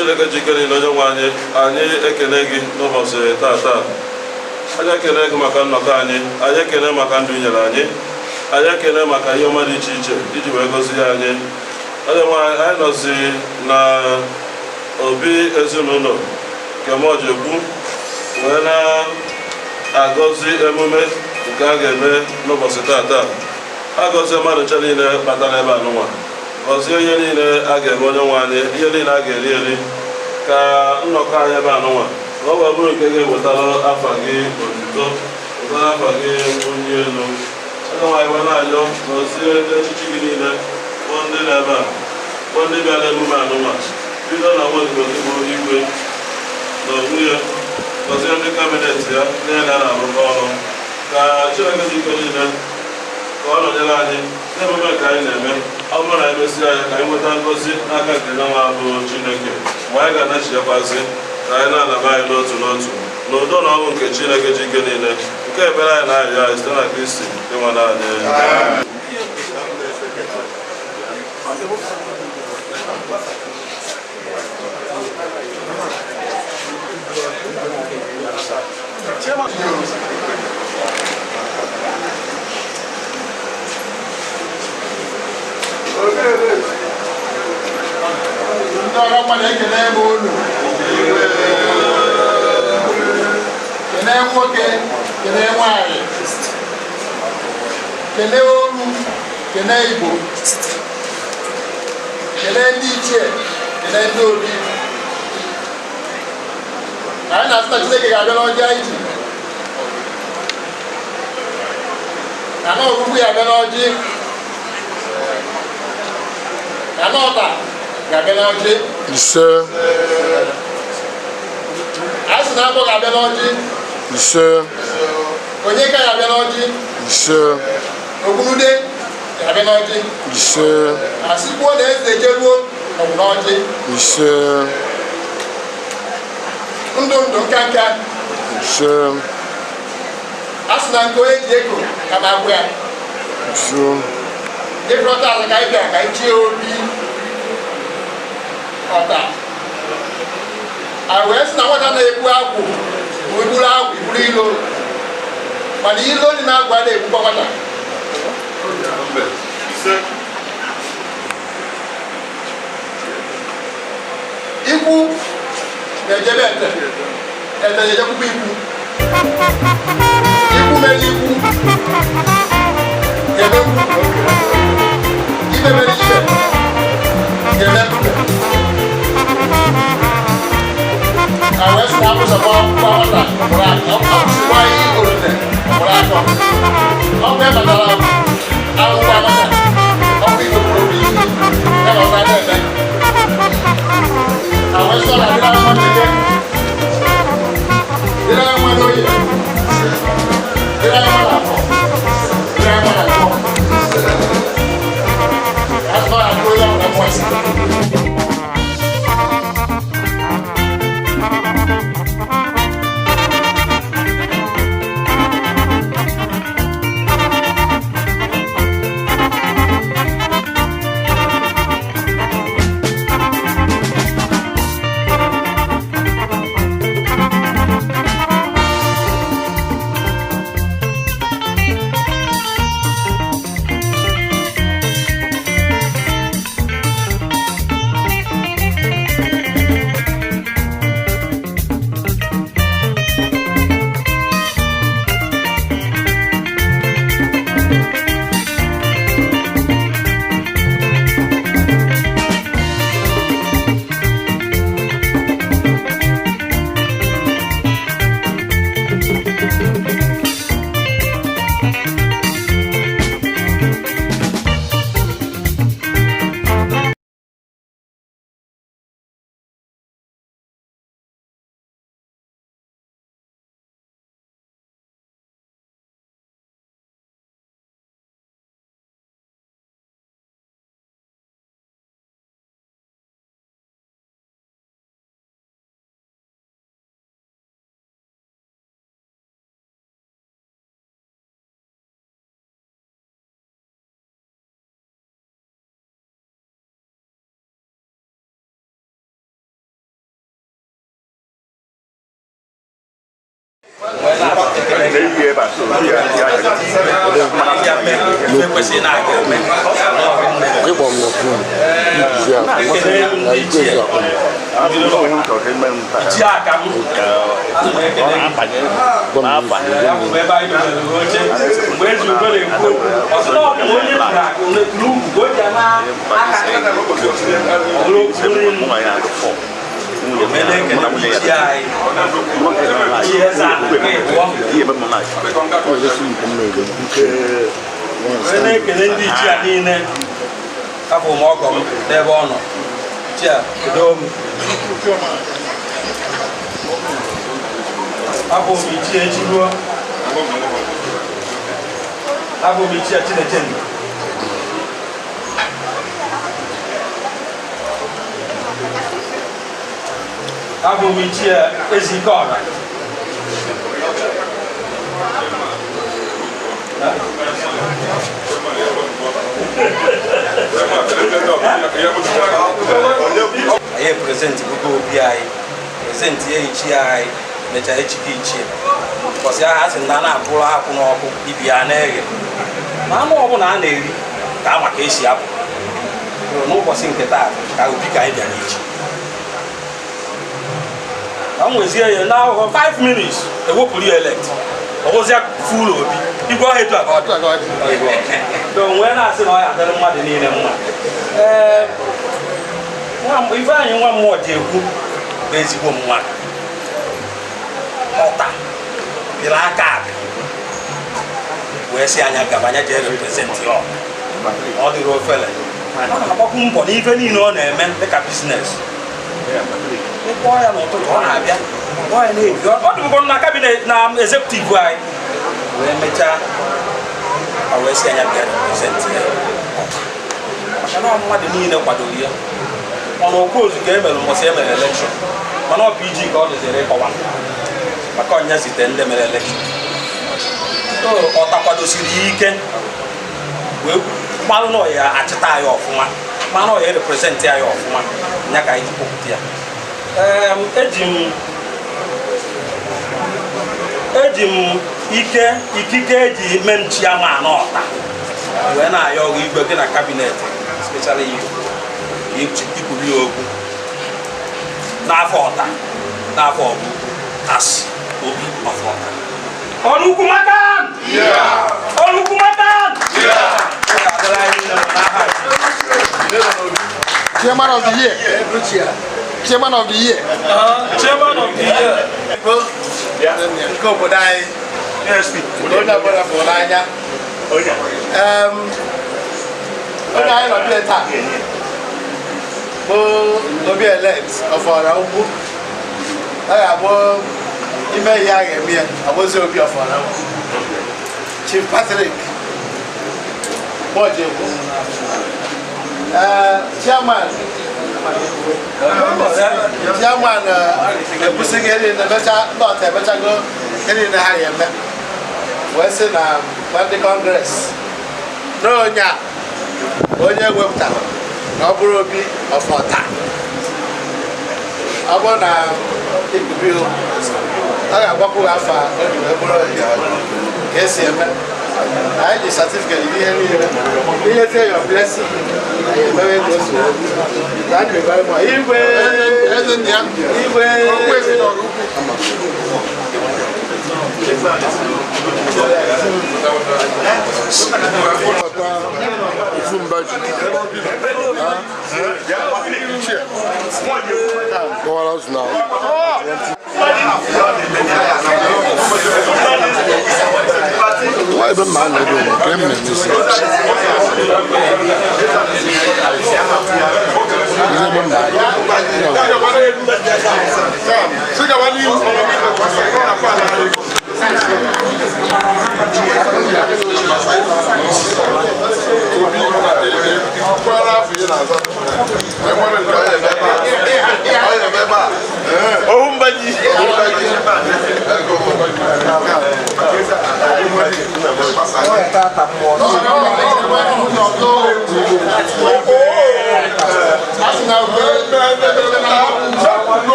Chineke ji ike niile, onye nwe anyị, anyị ekene gị n'ụbọchị tata. Anyị ekene gị maka nnọkọ anyị, anyị ekene maka ndụ i nyere anyị, anyị ekene maka ihe ọma dị iche iche iji wee gọzie anyị. Onye nwe anyị, anyị nọzi na obi ezinụlọ nke Mojekwu wee na-agọzi emume nke a ga-eme n'ụbọchị tata. A gọzie mmadụ nche niile batara ebe a nụnwa, gọzie ihe niile a ga-eme, onye nwe anyị, ihe niile a ga-eri eri, ka nnọkọ anyị ebe a nụnwa ka ọ wee bụrụ nke ga-ewetara afa gị otuto, wetara afa gị onye elu. Onye nwe anyị, wee na-ayọ, gọzie ndị echichi gị niile bụ ndị nọ ebe a, bụ ndị bịara emume anụnwa, bido na nwa odibo gị bụ igwe na onwe ya. Gọzie ndị cabinet ya ndị ya na-arụkọ ọrụ, ka Chineke dị ike niile ka ọ nọnyere anyị n'emume nke anyị na-eme. Ọ bụrụ na anyị mesịa ya, ka anyị nweta ngọzi n'aka nke nwa bụ Chineke. Mgbe anyị ga-anachighakwazi, ka anyị na-anaba anyị n'otu n'otu n'udo na ọṅụ nke Chineke ji ike niile, nke ekpere anyị na-arịọ anyị site na Kristi ịnwe anyị. Ndị ọrụ mmadụ, ekele m unu. Kene nwoke, kene nwanyị, kene olu, kene Igbo, kene ndị ichie, kene ndị obi. Anyị na-asị na Chineke ga-abịa n'ọjị anyị ji na na ọgwụgwụ ya abịa n'ọjị, na na ọta ga-abịa n'ọjị. Ise. Anyị sị na agbọ ga-abịa n'ọjị. Ise. Onye ka ga-abịa n'ọjị. Ise. Ogwunude ga-abịa n'ọjị. Ise. Asị kwuo na eze jeruo ọgwụ n'ọjị. Ise. Ndụ ndụ, nka nka. Ise. A sị na nke onye ji eko ka ma agwụ ya. Ise. Ịfụrọta ala ka anyị bịa ka anyị chie obi ọta a, wee sị na nwata na-ebu agwụ bụ iburu agwụ, iburu ilo, mana ilo dị na agwụ a na-egbukwa nwata. Ise. Ikwu na-ejebe ete, ete na-ejekwukwa ikwu. Ikwu mere ikwu ga-emekwu, ibe mere ibe ga-eme mkpuke. A wee sị na akwụsịkwa nwata mụrụ akọ, akwụsịkwa ihe orire mụrụ akọ. Ọkụ ebatara akwụkwọ nwata, ọkụ ikpokpuru obi ihe ya na ọzọ na-eme. A wee sị ọ na-adịra mma n'ike, dịrị anyị mma n'oye, dịrị anyị mma n'afọ, dịrị anyị mma na nkwọ. A sị na ọ na-adịrị onye ọbụla mma. Ịkpọ m na phone ijizi akpọ na igwe ezi akpọ m. Ichie aka m Gwa m ya bụ ebe anyị meziri oche mgbe ezi ugo na-ekwu okwu ọsị na ọ bụ onye kwuru akụ n'ugwu ka o ji ama aka ọ bụrụ okwu n'elu emele ekele m ichie anyị ichie eze a nke ịbụọ ọ ga-esi nke m na-ege nke wee na-ekele ndị ichie a niile afọ m ọgọ m n'ebe ọ nọ ichie a kedo m abụ m ichie echiruo abụ m ichie Chinechendu abụ m ichie Ezike Ọra. Anyị prezentị bụgo obi anyị prezentị ya ichie anyị mechaa echigo ichie mbọsị ahụ a sị na a na-abụrụ akwụ n'ọkụ ibi ya na-eghe ma anụ ọbụla a na-eri ka ama ka esi apụ bụrụ n'ụbọchị nke taa ka obi ka anyị bịara ichi ka m nwezie ya na 5 minutes ewepụrụ ya elect ọwụzịa fulu obi igwe ọha etu a ka ọ dị do wee na-asị na ọ ya adịrị mmadụ niile mma. Ee, Ifeanyị nwa mmụọ ji ekwu bụ ezigbo mmadụ ọta pịrị aka apị wee sị anya gaba anya jee represent ya. Ọ dịrị ofele ọ na-agbakwu mbọ n'ife niile ọ na-eme dịka business. Ịkpọọ ya n'ụtụtụ ọ na-abịa kpọọ ya na-ebi ọ dịbụkọ na cabinet na executive anyị wee mechaa ọ wee sị anya bịa represent ya maka na mmadụ niile kwadoro ya mana okwu ozu ka e mere mbọsị e mere elekshọn mana ọ PG ka ọ dịziri ịkọwa maka ọnya site ndị mere elekshọn ọta kwadosiri ya ike wee gbalụ na ọya achịta anyị ọfụma mana ọya representị anyị ọfụma ya ka anyị ji kwupụta ya. Eji m ike ikike eji mee m chairman ọta wee na-ayọ ọgụ igwe gị na cabinet especially you ikwuri ya okwu n'afọ ọta n'afọ ọgụ as obi of ọta. Ọrụ ukwu maka ọrụ ukwu maka Chairman of the year. Chairman of the year. Chairman of the year. Nke obodo anyị. Onye ọbụla fụrụ n'anya. Onye anyị nọ bịa taa bụ Obi elect of Ọra Ukwu. Ọ ga-abụ ime ihe a ga-eme ya, ọ bụzi Obi of Ọra Ukwu. Chief Patrick Mojekwu. Chairman Chairman ekwusịghị ihe niile mecha ndị ọta emechago ihe niile ha ga-eme wee sị na ndị Congress na onye a onye wepụtara na ọ bụrụ Obi of Ọta ọ bụrụ na ikubi ọ ga-agbapụ afa o ji wee bụrụ obi ka esi eme. Anyị ji certificate ihe niile ihe tie your blessing anyị emewe ka o si wee. Thank you very much. Igwe igwe. Ofu mba ji kọwara ụzụ na nwa ebe mma na-ebe nke m na-emesi ihe ebe m na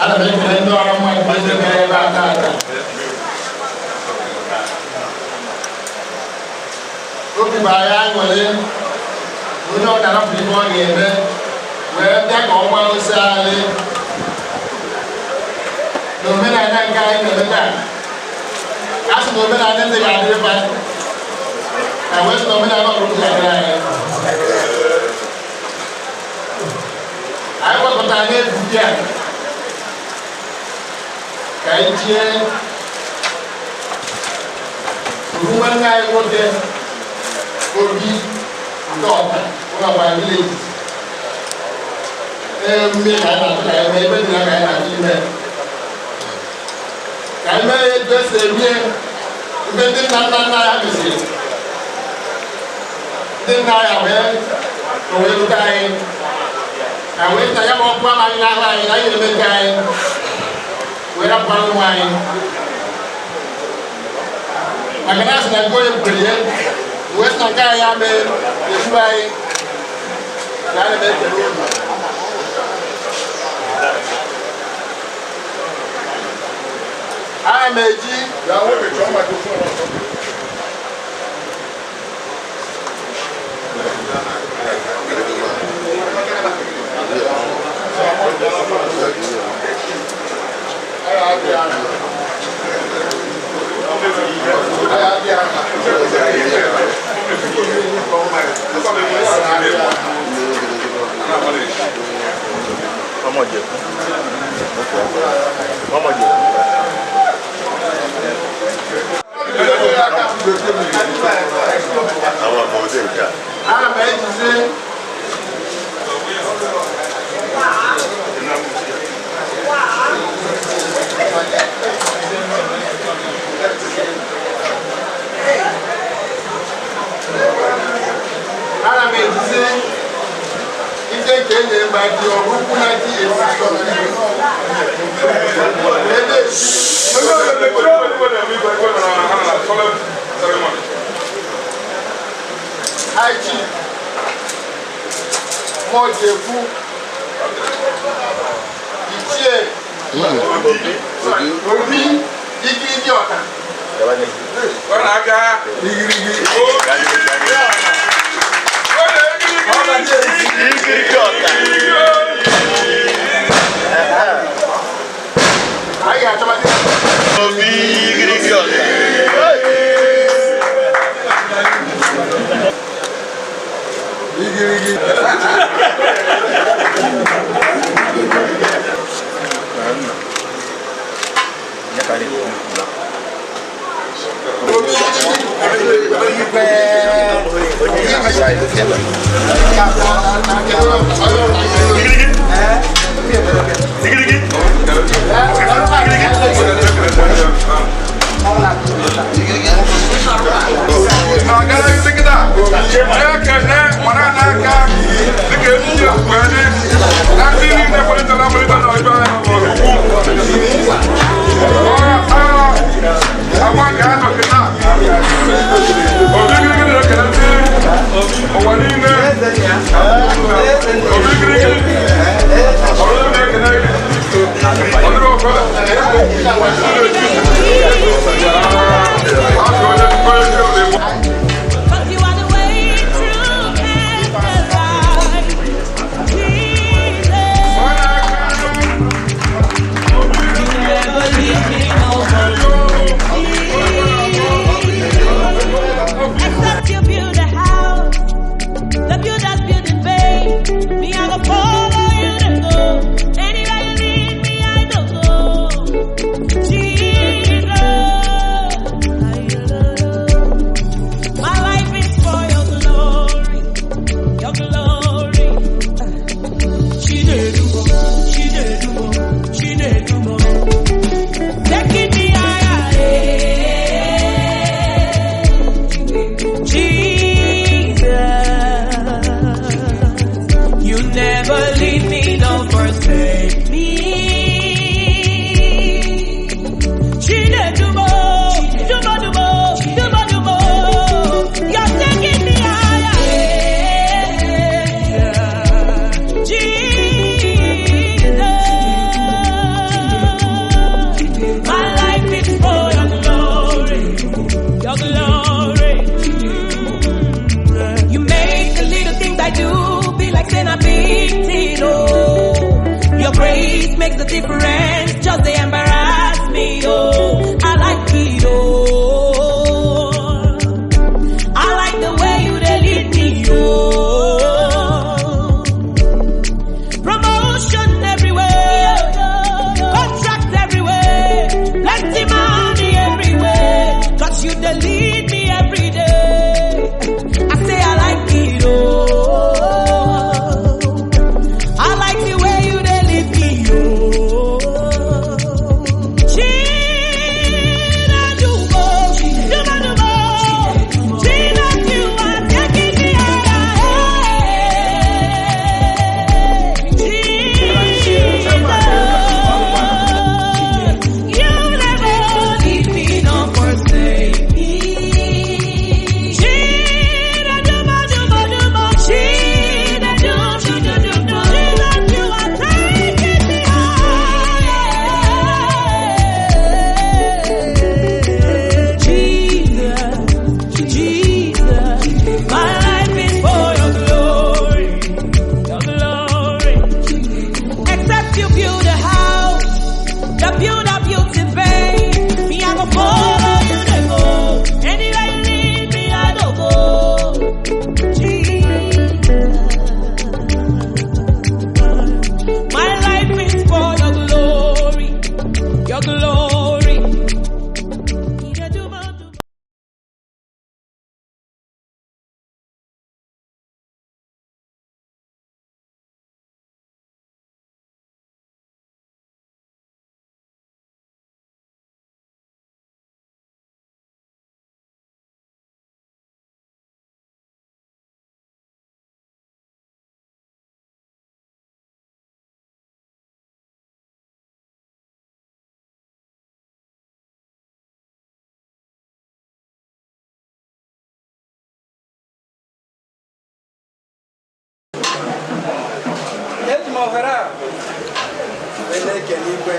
Ana m ekele ndị ọrụ mmadụ ndị bịara ebe a taata. Obi gbara ya aṅụrị onye ọ ga-arapụ ife ọ ga-eme wee bịa ka ọ gbaa ose anyị na omenala nke anyị na-eme taa. A sị na omenala ndị ga-adịrị mma ka wee sị na omenala ọrụ ga-adịrị anyị. Anyị gbakọtara n'ebubi a ka anyị jie oru nwanne anyị nwoke Obi nke Ọta ụlọ vileji emume ka anyị na-atụ ka anyị mee ebe dị na ka anyị na-atụ ime ka anyị mee ya etu esi emie ebe ndị nna nna nna ya mesịrị ndị nna ya wee wee rute anyị ka wee ta ya ma ọkụ amaghị n'ahụ anyị na anyị na-eme nke anyị wee rapụkwara ụmụ anyị maka na asị na nke onye butere ya wee sị na nke anyị amee efu anyị na ana m ekele unu. Ana m eji Ana m ejizi ana m ejizi ike nke e nyere mgbe dị ọgwụgwụ na dị esi Haji Mojekwu Ichie Obi Igirigi Ọta. Anyị ga-achọbazi Obi Igirigi Ọta. Igirigi. Ụwa niile, Obi Igirigi, ọrụ na-ekene gị. Ọ dịrị ofele. Asị onye onye ndị ọzọ Igbo. 'Cause you are the way, truth, and the life. Jesus. You never leave me no more. Except you build a house, the builders build in vain. Me, I go follow you to go. Anywhere you lead me, I don't go. Jesus, my life is for your glory, your glory. Chinedubo, Chinedubo, Chinedubo. Taking me higher, eh. Jesus, you never leave me, nor forsake me. Chinedubo, Dubo, Dubo, Dubo, Dubo. You're taking me higher, eh. Jesus, my life is for your glory, your glory. You make the little things I do be like saying a big thing, oh. Your grace makes the difference, just they embarrass me, oh. I like it, oh. I like the way you dey lead me, oh. Promotion everywhere, contract everywhere, plenty money everywhere. 'Cause you dey lead me every day. I say I like it, oh. I like the way you dey lead me, oh. Chinedubo, Dubodubo, Jesus, you are taking me higher. Jesus, you never leave me nor forsake me. Chinedubo, Chinedubo, Jesus, you are taking me higher. Jesus, Jesus, my life is for your glory, your glory. Except you build a house, the builder built in vain. Me, I go follow you to go. Anywhere you lead me, I go go. Jesus, my life is for your glory, your glory. Eji m ohere a wee na-ekele igwe,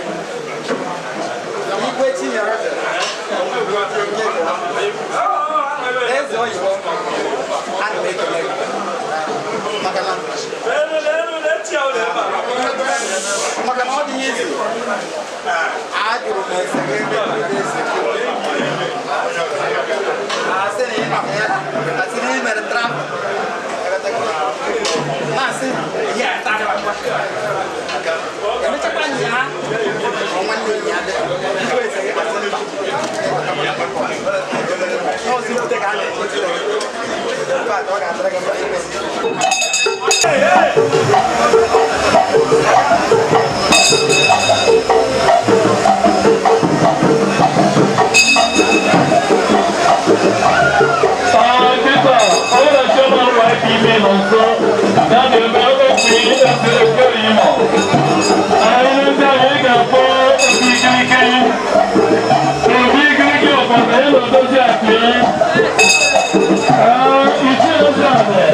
Igwe Chinyere Eze oyibo. Ana m ekele gị maka na ọ dịghị izu a jụrụ m ese gị ebe ebe ese gị, asị na ị nọ ya, asị na ị mere travel na-asị ihe a emechakwa nya nwanne ya dị igwe ese gị, asị mba, n'ozi mpụta ka a na-eji ejide gị. In fact, ọ ga-adịrị gị mma igwe. Kịta, onye na-achọ ọrụ IPB nọ nso, ya na-eme ofe ese ekere imo. Anyị ndị anyị ga-akpọ Obi Igirigi. Obi Igirigi ọkwa na ya na-edozi akụ ya. Ichie Eze Anị,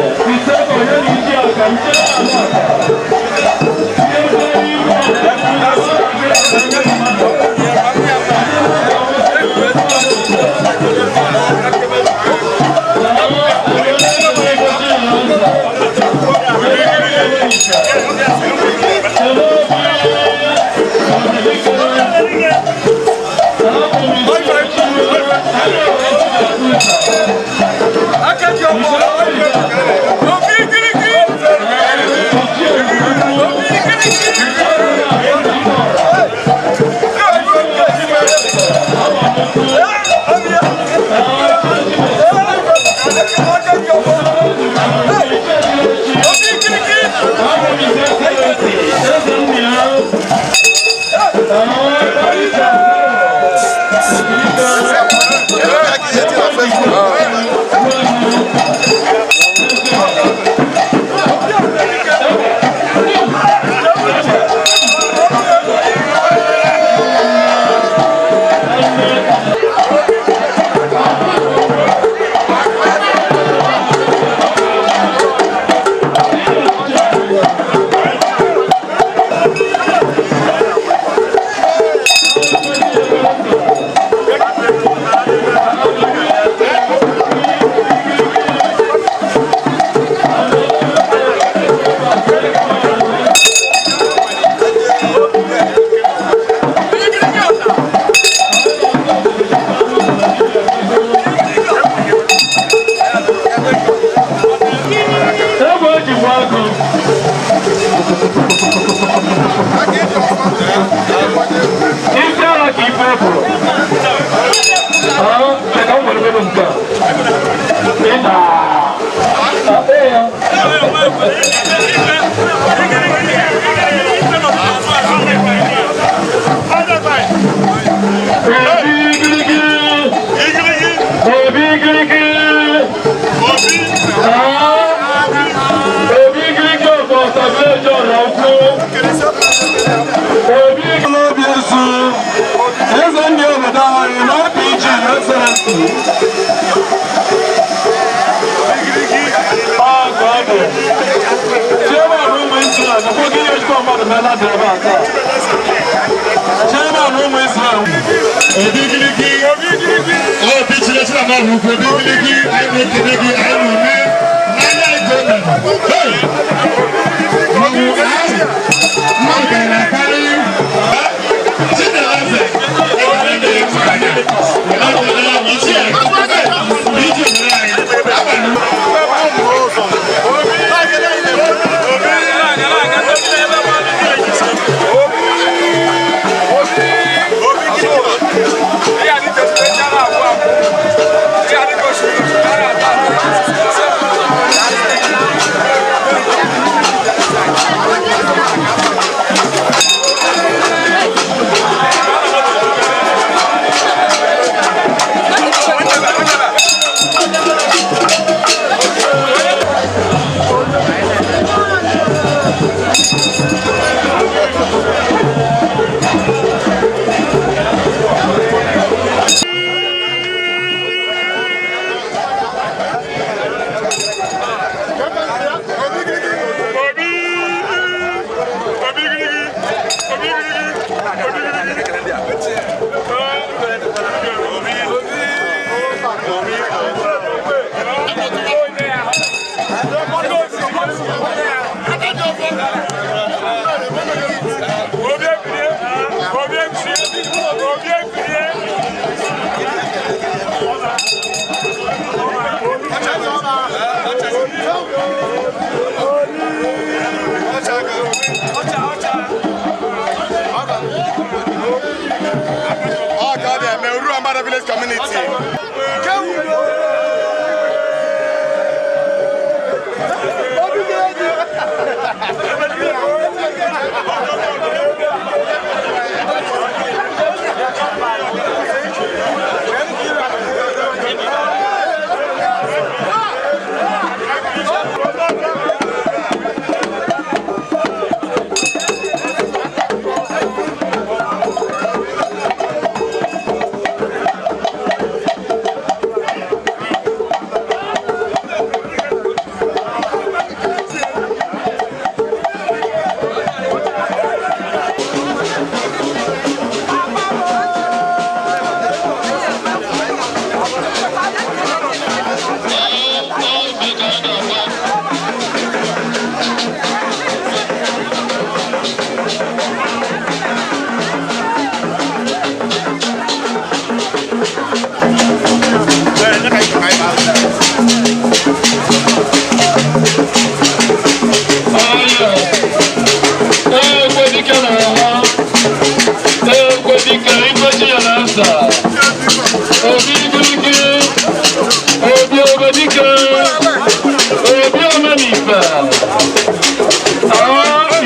Eze.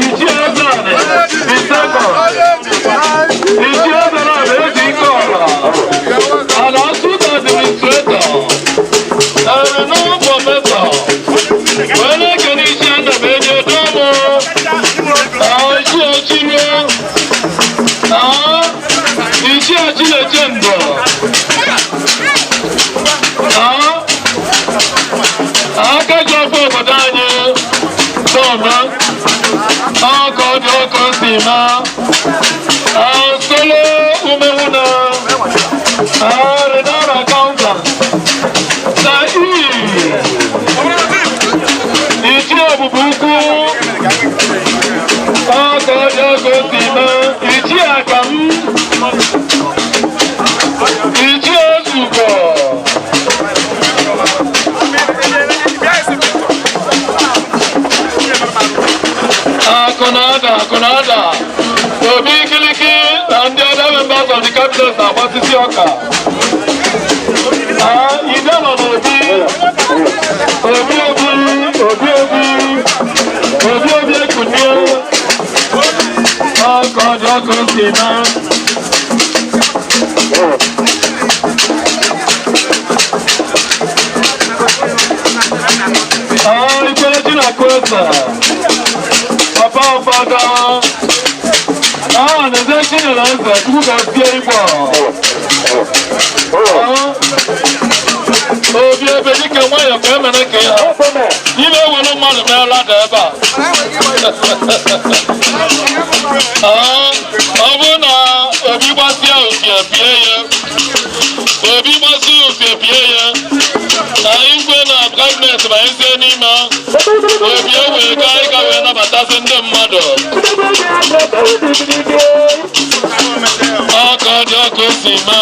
Ichie Eze the second. Ichie Eze na Eze Ikeọra. And also the administrator. And no professor. Wee na-ekene Ichie Ndabeni Odomo. Ichie Ochime. Ichie Chinechendo. Aka ji ọfọ obodo anyị tọma ọkọ dị ọkọ si ma solo umenwuna renara accountant na ichie obubu ukwu ọkọ dị ọkọ si ma ichie akam ichie ozuko. Akụnada, akụnada. Obi Kiliki na ndị other members of the cabinet na-agbasisi ọka. Ide nọ n'obi, obi obi, obi obi, obi obi ekunie, ọkọ dị ọkụ si na. Ikelechi na-akụ ese. Papa ụfọdụ. Na-eze Chinyere Eze, Chukwu gọzie Igbo. Obi ebe dike nwayọọ ka emere ka ya. Ime ewere mmadụ mee lada ebe a. Ọ bụrụ na Obi gbasịa ofie pie ya. Obi gbasịa ofie pie ya. Na igwe na kabinet banyezie n'ime. Obi ewee ka anyị ga wee nabatasị ndị mmadụ. Ọkọ dị ọkụ si ma.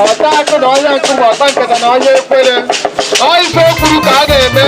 Ọta akụ na ọhịa nkụ ma ọta nkata na ọhịa ekwere. Ọ ife o kwuru ka a ga-eme.